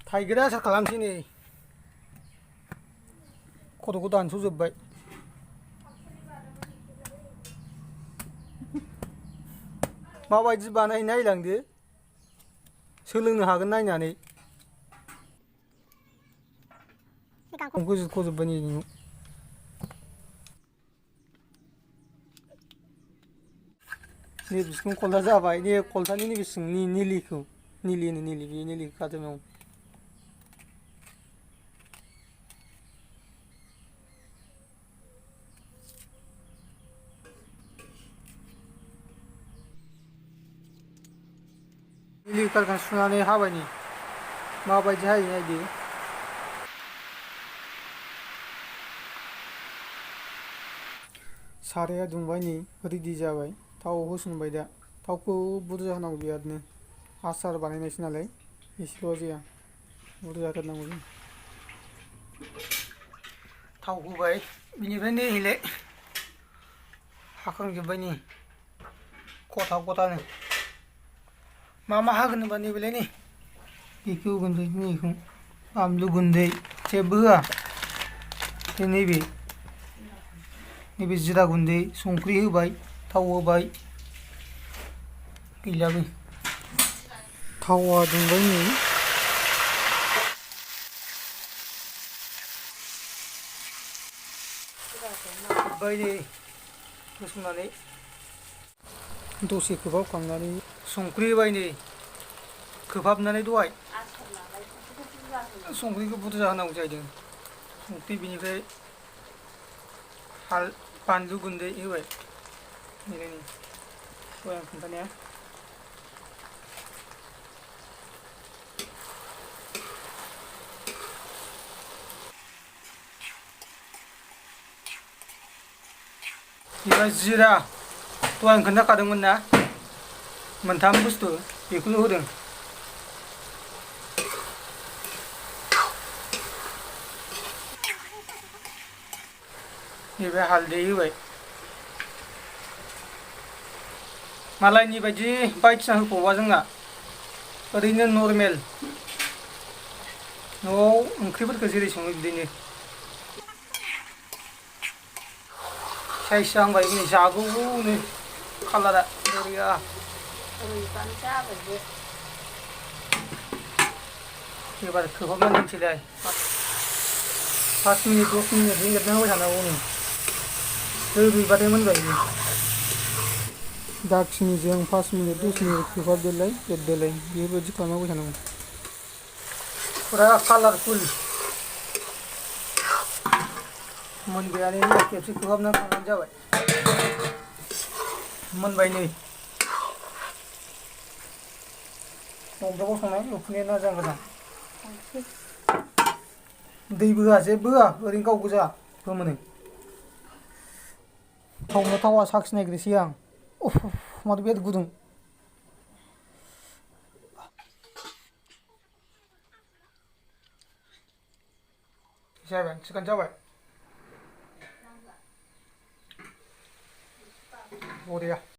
थाइगिरा आसार खालामसै नै खर'खौ दानस'जोब्बाय। माबायदि बानायो नायलांदो, सोलोंनो हागोन नायनानै। गोजोबख'जोब्बाय नै नै बिखुं खलथा जाबाय, नै खलथानि नैबे सिंनि निलिखौ निलि होनो निलि बे निलिखौ खाजोबनांगौ। निलि खारखां सुनानै हाबाय नै माबायदि हायो नायदो। साराया दुंबाय नै रेडि जाबाय, थावआव होसनबाय दा। थावखौ बुरजा होनांगौ बिरादनो, आसार बानायनायसो नालाय एसेल' जाया, बुरजा होथारनांगौ जों। थाव होबाय, बिनिफ्राय नैलाय हाखांजोब्बाय नै गथा गथानो। मा मा हागोन होनबा नैबेलाय नै बेखौ होगोन, नैखौ बानलु गुन्दै जेबो होआ, नैबे जिरा गुन्दै, संख्रि होबाय, थाव होबाय, गैलाबो। थावा दुंबाय नै जोब्बाय नै होसननानै दसे खोबहाबखांनानै संख्रि होबाय नै खोबहाबनानै दहाय संख्रिखौ बुरजा होनांगौ जाहैदों। संख्रि बिनिफ्राय बानलु गुन्दै होबाय, दहाय आं खोन्थानाया। बेनिफ्राय जिरा, दहाय आं खोन्थाखादोंमोन ना मोनथाम बुस्थु, बेखौल' होदों। नैबे हालदै होबाय, मालायनि बायदि बायदिसिना होफावा जोंना, ओरैनो नर्मेल न'आव ओंख्रिफोरखौ जेरै सङो बिदिनो। साइज जाहांबाय नै जागौनो कालारा बरिया। एबार खोबहाबनानै दोनसैलाय 5 मिनिट 10 मिनिटसो एरना होबाय थानांगौ नै, रुइबाथाय मोनबाय। दाखिनिजों 5 मिनिट 10 मिनिट खोबहाबदोलाय एरदोलाय, बेबायदि खालामना होबाय थानांगौ। फुरा कालारफुल मोनबायानो, खेबसे खोबहाबना खांबानो जाबाय। मोनबाय नै अरदाबाव संनाय उखुन्दैया आजां गाजां। दैबो होआ जेबो होआ, ओरैनो गाव गोजा फोमोनो। थावना थावा साखिनायग्रोसै आं, माथो बिराद गुदुं। जाबाय, थिगानो जाबाय, बरिया।